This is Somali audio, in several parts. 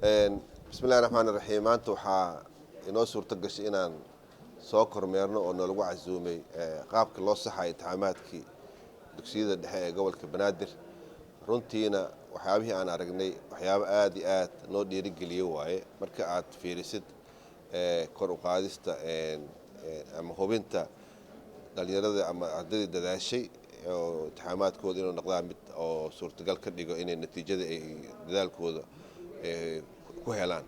Bismillahi raxmaan raxiim. Maanta waxaa inoo suurto gashay inaan soo kormeerno oo nalagu casuumay qaabka loo saxayo imtixaamaadkii dugsiyada dhexe ee gobolka Banaadir. Runtiina waxyaabihii aan aragnay waxyaabo aada iyo aad noo dhiirigeliye waaye. Marka aad fiirisid kor u qaadista ama hubinta dhalinyarada ama ardaydii dadaashay oo imtixaamaadkooda inuu noqdaan mid oo suurtagal ka dhigo inay natiijada ay dadaalkooda ku helaan.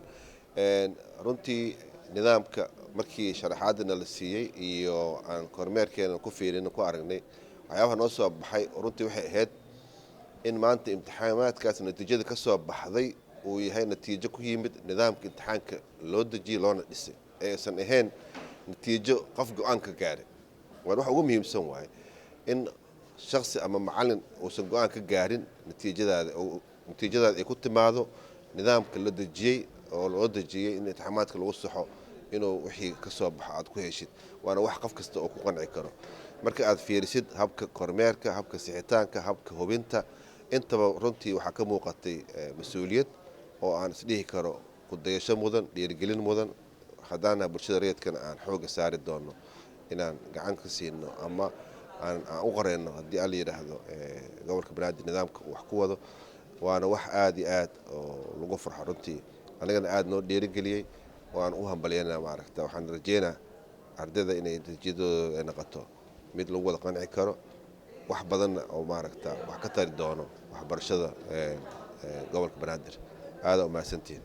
Runtii nidaamka markii sharaxaadana la siiyey iyo aan kormeerkeena ku fiirin ku aragnay, waxyaabaha noo soo baxay runtii waxay ahayd in maanta imtixaamaadkaas natiijada ka soo baxday uu yahay natiijo ku yimid nidaamka imtixaanka loo dejiyey loona dhisay, ee aysan ahayn natiijo qof go-aan ka gaaray. Waan waxa ugu muhiimsan waaye in shaksi ama macalin uusan go-aan ka gaarin natiijadaada, natiijadaada ay ku timaado nidaamka la dejiyey oo loo dejiyey in imtixaamaadka lagu saxo, inuu wixii ka soo baxo aad ku heshid. Waana wax qof kasta oo ku qanci karo. Marka aad fiirisid habka kormeerka, habka sixitaanka, habka hubinta, intaba runtii waxaa ka muuqatay mas-uuliyad oo aan isdhihi karo kudayasho mudan, dhiirigelin mudan. Haddaana bulshada rayidkana aan xooga saari doono inaan gacan ka siino ama aan u qoreyno haddii alla yidhaahdo gobolka Banaadir nidaamka uu wax ku wado. Waana wax aada iyo aad oo lagu farxo runtii, anigana aada noo dhiirigeliyey oo aan u hambalyanaa. Maaragta, waxaan rajeynaa ardayda inay natiijadooda ay noqoto mid lagu wada qanci karo, wax badanna oo maaragta wax ka tari doono waxbarashada gobolka Banaadir. Aada umahadsantihiin.